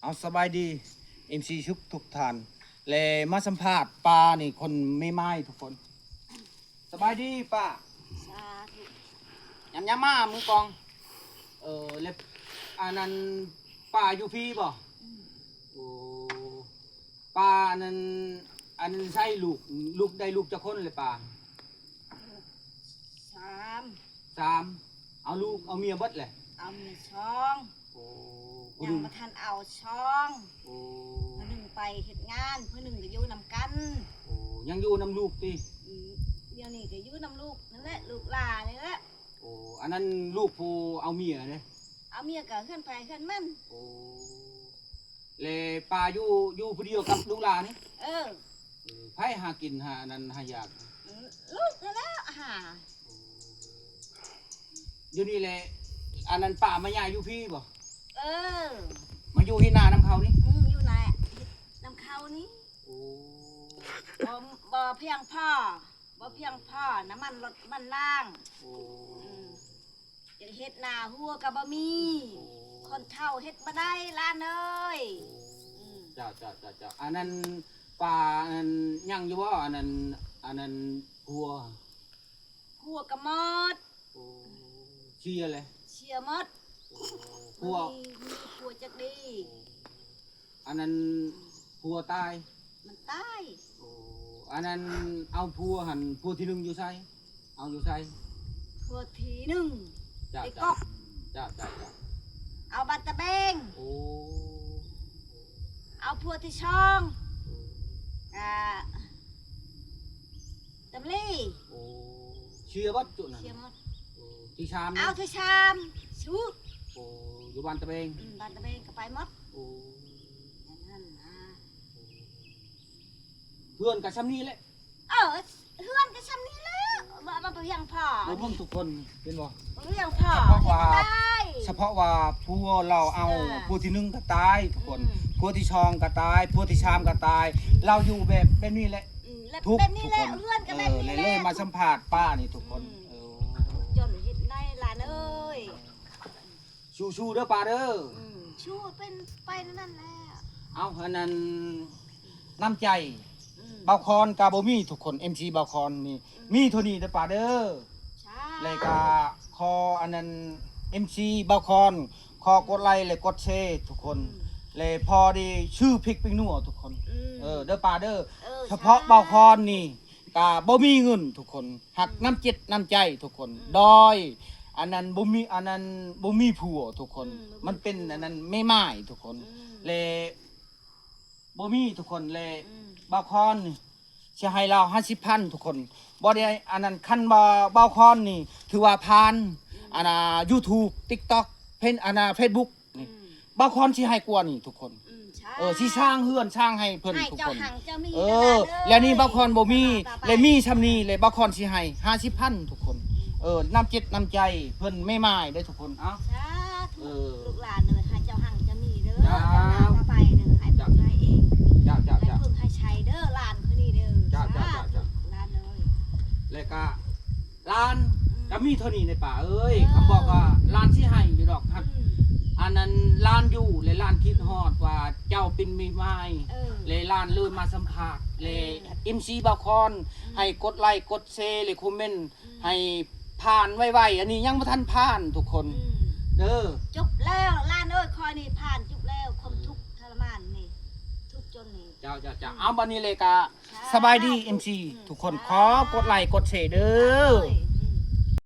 ເອົາ ສະບາຍດີ ເອັມຊີ ທຸກໆທ່ານ ແລະ ມາສຳພາດປ້ານີ້ ຄົນໃໝ່ໆ ທຸກຄົນ. ສະບາຍດີປ້າ. ສາທຸ. ຍາມໆ ມາມືກອງ. ເອີ ແລ້ວ ອັນນັ້ນ ປ້າຢູ່ພີ້ບໍ່? ອືມ. ໂອ້ ປ້າອັນນັ້ນ ອັນນັ້ນໃຊ້ລູກ ລູກ ໄດ້ລູກຈັກຄົນແລ້ວປ້າ? ສາມ. ສາມ. ເອົາລູກເອົາເມຍເບິດແຫຼະ? ເອົາເມຍສອງ. ໂອ້ ຍັງບໍ່ທັນເອົາສອງ. ໂອ້ ຜູ້ໜຶ່ງໄປເຮັດງານ ຜູ້ໜຶ່ງກໍຢູ່ນຳກັນ. ໂອ້ ຍັງຢູ່ນຳລູກຕິ? ອືມ ດຽວນີ້ກໍຢູ່ນຳລູກນັ້ນແຫຼະ ລູກຫຼ້ານີ້ແຫຼະ. ໂອ້ ອັນນັ້ນລູກຜູ້ເອົາເມຍເດ້? ເອົາເມຍກໍເຮືອນໃຜເຮືອນມັນ. ໂອ້ ແລະ ປ້າຢູ່ ຢູ່ຜູ້ດຽວກັບລູກຫຼ້ານີ້? ເອີ. ເອີ ໃຜຫາກິນຫາອັນນັ້ນຫາຢາກ? ອືມ ລູກນັ້ນແຫຼະຫາ. ໂອ້ ຢູ່ນີ້ແຫຼະ ອັນນັ້ນປ້າມາຍ້າຍຢູ່ພີ້ບໍ່? ເອີ ມາຢູ່ເຮັດນານຳເຂົານີ້? ອືມ ຢູ່ນານຳເຂົານີ້. ໂອ້ ບໍ່ ບໍ່ພຽງພໍ ບໍ່ພຽງພໍ ນ້ຳມັນລົດນ້ຳມັນລາງ. ໂອ້ ອືມ ຢາກເຮັດນາຫົວກໍບໍ່ມີ. ໂອ້ ຄົນເຖົ້າເຮັດບໍ່ໄດ້ຫຼານເອີຍ. ໂອ້ ອືມ ເຈົ້າ ເຈົ້າ ເຈົ້າ ເຈົ້າ ອັນນັ້ນປ້າ ອັນນັ້ນຍັງຢູ່ບໍ່? ອັນນັ້ນ ອັນນັ້ນຜົວ ຜົວກໍໝົດ. ໂອ້ ເສຍແຫຼະ? ເສຍໝົດ. ໂອ້ ຜົວ ບໍ່ມີ ມີຜົວຈັກດີ. ໂອ້ ອັນນັ້ນຜົວຕາຍ? ມັນຕາຍ. ໂອ້ ອັນນັ້ນເອົາຜົວຫັ້ນ ຜົວທີໜຶ່ງຢູ່ໃສ? ເອົາຢູ່ໃສ? ຜົວທີໜຶ່ງ ເຈົ້າ ໄປກອກ. ເຈົ້າ ເຈົ້າ ເຈົ້າ ເອົາບ້ານຕະແບງ. ໂອ້ ເອົາຜົວທີສອງ ໂອ້ ກະຕຳລີ. ໂອ້ ເສຍເບິດຈຸນັ້ນ? ເສຍໝົດ. ໂອ້ ທີສາມ ເອົາທີສາມ ຊຸ. ໂອ້ ຢູ່ບ້ານຕະແບງ. ອືມ ບ້ານຕະແບງກໍໄປໝົດ. ໂອ້ ອັນນັ້ນນະ. ໂອ້ ເຮືອນກໍຊ່ຳນີ້ແຫຼະ. ເອີ ເຮືອນກໍຊ່ຳນີ້ແຫຼະ ບໍ່ ບໍ່ພຽງພໍ. ເບິ່ງທຸກຄົນ ເຫັນບໍ່? ບໍ່ພຽງພໍ. ສະເພາະວ່າ ເຮັດໄດ້ ສະເພາະວ່າຜົວລາວເອົາ ເອີ ຜົວທີໜຶ່ງກໍຕາຍທຸກຄົນ. ອືມ ຜົວທີສອງກໍຕາຍ ຜົວທີສາມກໍຕາຍ. ອືມ ລາວຢູ່ແບບ ແບບນີ້ແຫຼະ. ອືມ ແບບ ທຸກ ແບບນີ້ແຫຼະ ທຸກຄົນ. ເຮືອນກໍແບບນີ້ແຫຼະ. ເອີ ເລີຍມາສຳພາດປ້ານີ້ທຸກຄົນ. ອືມ ເອີ ທຸກຈົນເຮັດໄດ້ຫຼານເອີຍ. ສູ້ໆ ເດີປ້າເດີ. ອືມ ສູ້ເປັນໄປນັ້ນແຫຼະ. ເອົາ ອັນນັ້ນ ນ້ຳໃຈ ອືມ ບ່າວຄອນກໍບໍ່ມີທຸກຄົນ. ເອັມຊີ ບ່າວຄອນນີ້ ອືມ ມີເທົ່ານີ້ເດີປ້າເດີ. ສາທຸ. ແລ້ວກໍຂໍອັນນັ້ນ ເອັມຊີ ບ່າວຄອນ ຂໍກົດໄລ ແລະ ກົດແຊທຸກຄົນ. ອືມ ແລະ ພໍໄດ້ຊື້ພິກປິງນົວທຸກຄົນ. ອືມ ເອີ ເດີປ້າເດີ. ເອີ ສະເພາະ ສາທຸ ບ່າວຄອນນີ້ ກະບໍ່ມີເງິນທຸກຄົນ ຮັກ ອືມ ນ້ຳຈິດນ້ຳໃຈທຸກຄົນ. ອືມ ໂດຍ ອັນນັ້ນບໍ່ມີ ອັນນັ້ນບໍ່ມີຜົວທຸກຄົນ. ອືມ ມັນເປັນອັນນັ້ນແມ່ໝ້າຍທຸກຄົນ. ອືມ ແລະ ບໍ່ມີທຸກຄົນ. ແລະ ອືມ ບ່າວຄອນນີ້ຊິໃຫ້ລາວຫ້າສິບພັນທຸກຄົນ. ບໍ່ໄດ້ ອັນນັ້ນ ຄັນວ່າບ່າວຄອນນີ້ຖືວ່າຜ່ານ ອືມ ອັນນ່າ ຢູທູບ ຕິກຕັອກ ເພນ ອັນນ່າ ເຟສບຸກ ນີ້ ອືມ ບ່າວຄອນຊິໃຫ້ກວ່ານີ້ທຸກຄົນ. ອືມ ເອີ ຊິສ້າງເຮືອນສ້າງໃຫ້ເພິ່ນທຸກຄົນ. ເອີ ແລ້ວນີ້ບ່າວຄອນບໍ່ມີ ແລະມີຊ່ຳນີ້ ແລະບ່າວຄອນຊິໃຫ້ຫ້າສິບພັນທຸກຄົນ. ເອີ ນ້ຳຈິດນ້ຳໃຈເພິ່ນແມ່ໝ້າຍເດີທຸກຄົນ. ເອົ້າ ສາທຸ ເອີ ລູກຫຼານເອີຍ ໃຫ້ເຈົ້າຮັ່ງເຈົ້າມີເດີ. ເຈົ້າ ເຈົ້າ ຕໍ່ໜ້າຕໍ່ໄປເດີ ໃຫ້ເພິ່ນໃຫ້ອີກ. ເຈົ້າ ເຈົ້າ ໃຫ້ເພິ່ນໃຫ້ໄຊເດີ ຫຼານຄົນນີ້ເດີ. ເຈົ້າ ສາທຸ ເຈົ້າ ຫຼານເອີຍ. ແລ້ວກະ ຫຼານ ອືມ ກໍມີເທົ່ານີ້ໃນປ້າເອີຍ. ເອີ ຄຳບອກວ່າຫຼານຊິໃຫ້ຢູ່ດອກ ອືມ ອັນນັ້ນຫຼານຢູ່ ແລະຫຼານຄິດຮອດວ່າເຈົ້າເປັນແມ່ໝ້າຍ ເອີ ແລະຫຼານເລີຍມາສຳພາດ ແລະ ເອີ ເອັມຊີ ບ່າວຄອນ ອືມ ໃຫ້ກົດໄລກົດແຊ ແລະຄອມເມັນ ອືມ ໃຫ້ຜ່ານໄວໆ. ອັນນີ້ຍັງບໍ່ທັນຜ່ານທຸກຄົນ ອືມ ເດີ. ຈົບແລ້ວຫຼານເອີຍ ຂ້ອຍນີ້ຜ່ານ ຈົບແລ້ວຄວາມ ອືມ ທຸກທໍລະມານນີ້ ທຸກຈົນນີ້. ເຈົ້າ ເຈົ້າ ເຈົ້າ ອືມ ເອົາ ບັດນີ້ເລີຍກະ ສະບາຍດີ ເອັມຊີ ອືມ ທຸກຄົນ ສາທຸ ຂໍກົດໄລກົດແຊເດີ.